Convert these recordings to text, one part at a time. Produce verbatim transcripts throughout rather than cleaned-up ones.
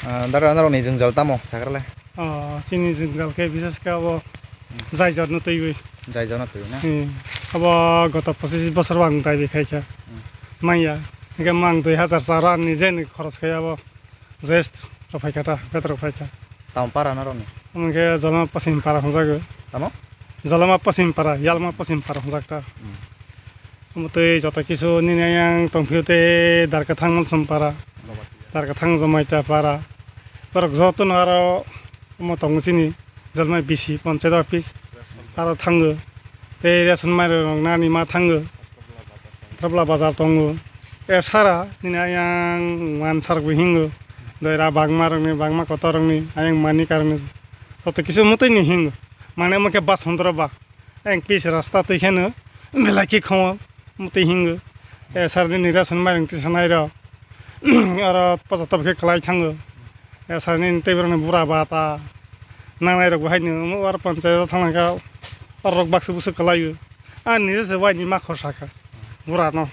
Ah, dara norokni jwngjal tamo sakrale? Oh, chini jwngjal khe bises khe abo jaijorno twiwi. Jaijorno twiwi na? Hmm. Abo goto pochis bosor ang daibi khaikha. Hmm. Manya. Hingke mang dui hazar sa rani jeni khoros khai abo. Jest rok phaikha ta, betrok phaikha. Tamo para norokni? Omo khe Jalma Pasim para hwnjago. Tamo? Jalma Pasim para, Yalma Pasim para hwnjak ta. Hmm. Omo tei joto kisu nini ayang tongphio tei Darkathang Malsom para, Darkathang Jomaita para. Borok jotono aro omo tongo chini Jalma B C panchayat office. Aro thango. Tei ration mairok nani ma thango. Tripura bazar tongo. E sara nini ayang wan sarok bo hingo. Doira bangma rokni, bangma kotor rokni, ayang mani karokni. Joto kisu mutui ni hingo. Mane omo khe bas hondro ba. Ayang pis rasta twi kheno belai khe khongo mutui hingo. E sara nini ration mairok tisa nai rok. Aro posa top khe kwlai thango. E sara nini tei borokni bura ba ta. Nangnai rok bo haino omo aro panchayat o thang kha. Aro rok baksa busa kwlaio. Ang nije se waini ma khor sakha. Burano.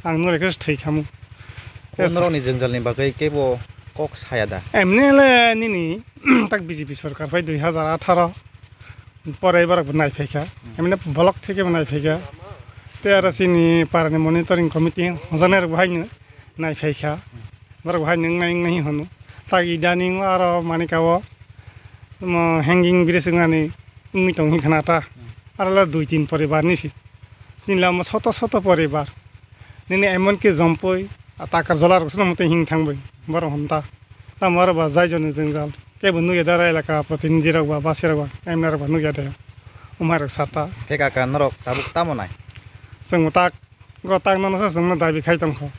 Ang nore khe thwi khamu. O norokni jwngjalni bagwi kebo kok saya da? Emni le nini tak B J P sorkar phai dui hazar atharo pore borok bo nai phaikha. Hmm. Emni block theke bo nai phaikha. Tei aro chini parani monitoring committee hwnjaknai rok bo haino nai phaikha. Hmm. Borok bo haino wngnai wngnai hino. Tak idaning aro manikao omo hanging bridge wngnani wngwi tong hinkhana ta. Hmm. Aro le dui tin poribar ni si. Chini lama soto soto poribar. Nini emon ki jompoi, a takar jola rok sino mutui hing thangbai. Borok hwn ta. Tamo aro ba jai joni jwngjal. Kebo nugya da aro elaka protinidhi rok ba, basi rok ba, M L A rok ba nugya da. Umhai rok sata. Khe kaka norok tabuk tamo nai? Chwng tak, go tak nono se chwngno dabi khai tongkho.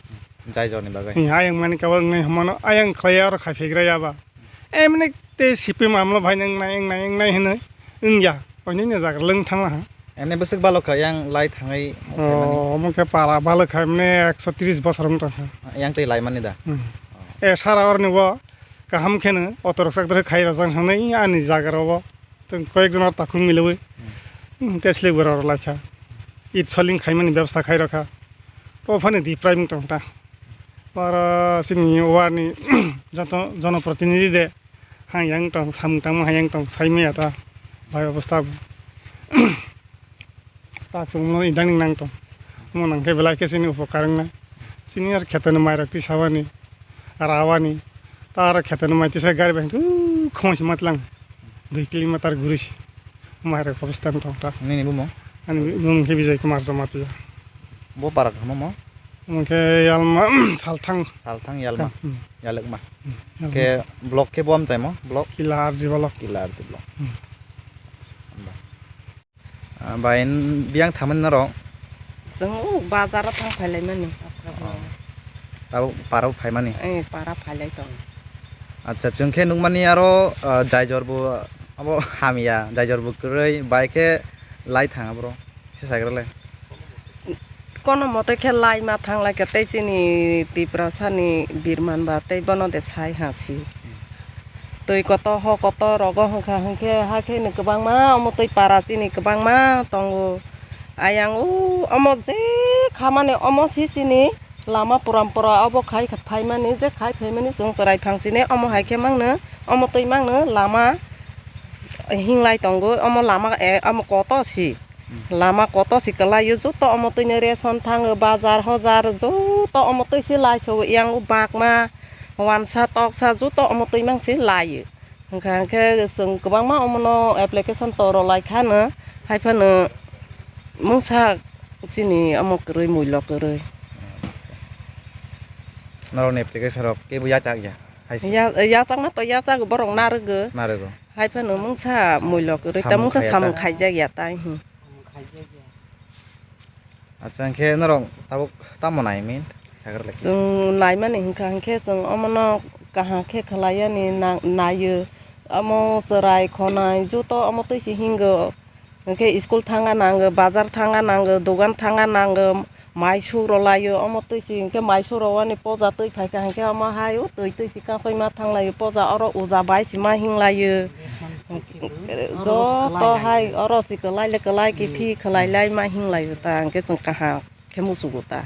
Jai joni bagwi. Hi, ayang mani kabo wngnai hwnmano, ayang khlai aro khai phegra ya ba. Emni tei C P M amlo bhai nang nai, nang nai, nang nai hwnwi wngya. Oinini jaga lwng thangla ha. Emni bwswk balo kha yang lai thangwi mokhe mani. Oh, omo khe para balo kha emni ekso tris bosor wng tongkha. Yang twi lai mani da? Hmm. Oh. E sara orni bo kaham kheno auto rok sak dwrwi khai rok jang thangwi ani jaga rogo. Tei koyek jon aro takhuk milwi, hmm, tei slik borok rok lai kha. It soling khaimani bebostha khai rw kha. O phani di prai wng tong ta. Oro chini ward ni joto jonoprotinidhi de hayang tong, samung tangma hayang tong, sai maya ta bai obostha bo. Tak chwngno idang nang tong. Omo nang khe belai khe chini upokar wngnai. Chini ar kheto ni mairok tisabani, rawani. Ta aro kheto ni mai tisa gari bai hwnkhe khongoise matlang dui kilometer guri se. Mairok obostha wng tong ta. Nini bumung? Ani bumung khe Bijay Kumar Jamatia. Bo para kamo mo? Omo khe Yalma Salthang. Salthang Yalma. Hmm. Yalwkma. Hmm. Khe block khe bo amchai mo? Block? Kila R D block. Kila R D block. Hmm. Hamba. Ah, bai, biyang thamani norok? Chwng o bazar o thang phailaimani. Oh. Abo para o phaimani? Eh, para phailai tongo. Acha, chwng khe nukmani aro, ah, jaijor bo abo hamya, jaijor bo kwrwi, bai khe lai thang aboro. Kisa sagrale. Kono mote khe lai ma thang lai khe tei chini Tiprasa ni birman ba tei bono de sai ha si. Twi koto ho koto rogo hwnkha hwnkhe hakhe ni kwbangma omo twi para chini kwbangma tongo. Ayang o omo je khamani omo si chini lama porampora obo khai phaimani je khai phaimani chwng chwrai phang sini omo hai khe mangno omo twi mangno lama hinglai tongo omo lama eh, omo koto si. Hmm. Lama koto si kwlaio, joto omo twi no ration thango, bazar hojar, joto omo twi si lai so, yang bakma, wansa toksa, joto omo twi mang si laio. Hwnkha hwnkhe chwng kwbangma omono application to rw lai kha no, hai phano mungsa chini omo kwrwi, muilo kwrwi. Norokni application rok kebo yachak ya? Hai se. Ya-, yachakma to yachago, borok narwgo. Narwgo. Hai phano mungsa muilo kwrwi ta mungsa samung khaijak ya tai, hmm. Acha, hwnkhe norok tabuk tamo nai min? Sagar lai. Chwng naimani hwnkha hwnkhe chwng omono kaham khe khwlaiyani na-, naio. Omo chwrai khonai joto omo twi se hingo. Hwnkhe school thangna nango, bazar thangna nango, dogan thangna nango, mai suk rwlaio, omo twi si hwnkhe mai suk rwani poja twi phaikha hwnkhe omo hai o twi twi si kasoima thanglaio, poja oro uja bai si ma hinglaio. Joto hai oro si kwlai le kwlai kithi khwlai lai ma hinglaio ta, hwnkhe chwng kaham khe muchugo ta,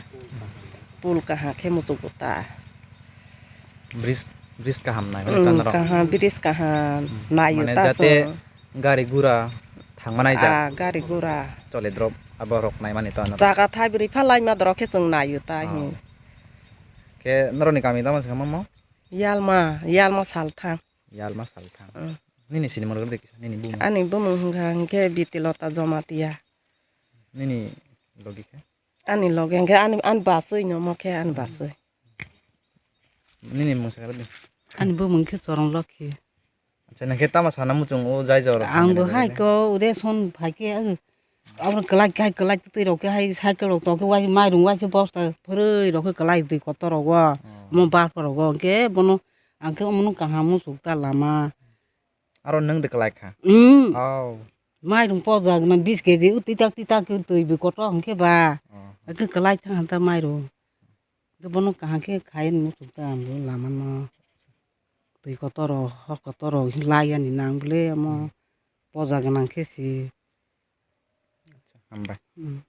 pul kaham khe muchugo ta. Bridge Bridge kaham nai mani, hmm, tano rok. Kaham, bridge kaham. Hmm. Naio. Mane ta jate chwng gari gura thangma nai jak. Ah, gari gura. Chole drop abo rok nai mani tano rok. Jaga thaibri phalai ma dorok khe chwng naio ta. Oh. Hi. Khe norok ni kami tamo se kamo mo? Yalma, Yalma Salthang. Yalma Salthang. Hmm. Nini sinimung rok de kisa, nini bumung. Ani bumung hwnkha hwnkhe Bitilota Jomatia. Nini logi khe? Ani logi hwnkhe ani, ani bachwi no mo khe ani bachwi. Nini mung sakha di. Ani bumung khe Chorong Lokhi. Acha, nang khe tama sana muchung o jai jor. Ang bo hai ko ration phai khe, abo kwlai khai kwlai twi rok khe hai cycle rok tong khe wai mairung wai se bosta phwrwi rok khe kwlai twi kotor rogo. Oh. Mo bar phai rogo hwnkhe bono ang khe omono kaham muchung ta lama. Aro nwng de kwlai kha. Hmm. Oh. Mairung pojak na bis keji o titak titak khe twi bi kotor hwnkhe ba. Oh. Hwnkhe kwlai thang hanta mairung. Hwnkhe bono kaham khe khai muchung ta ang bo lama no. Twi kotor rok, hor kotor rok lai yani nang bole omo. Hmm. Poja gwnang khe si. Acha, hambai. Hmm.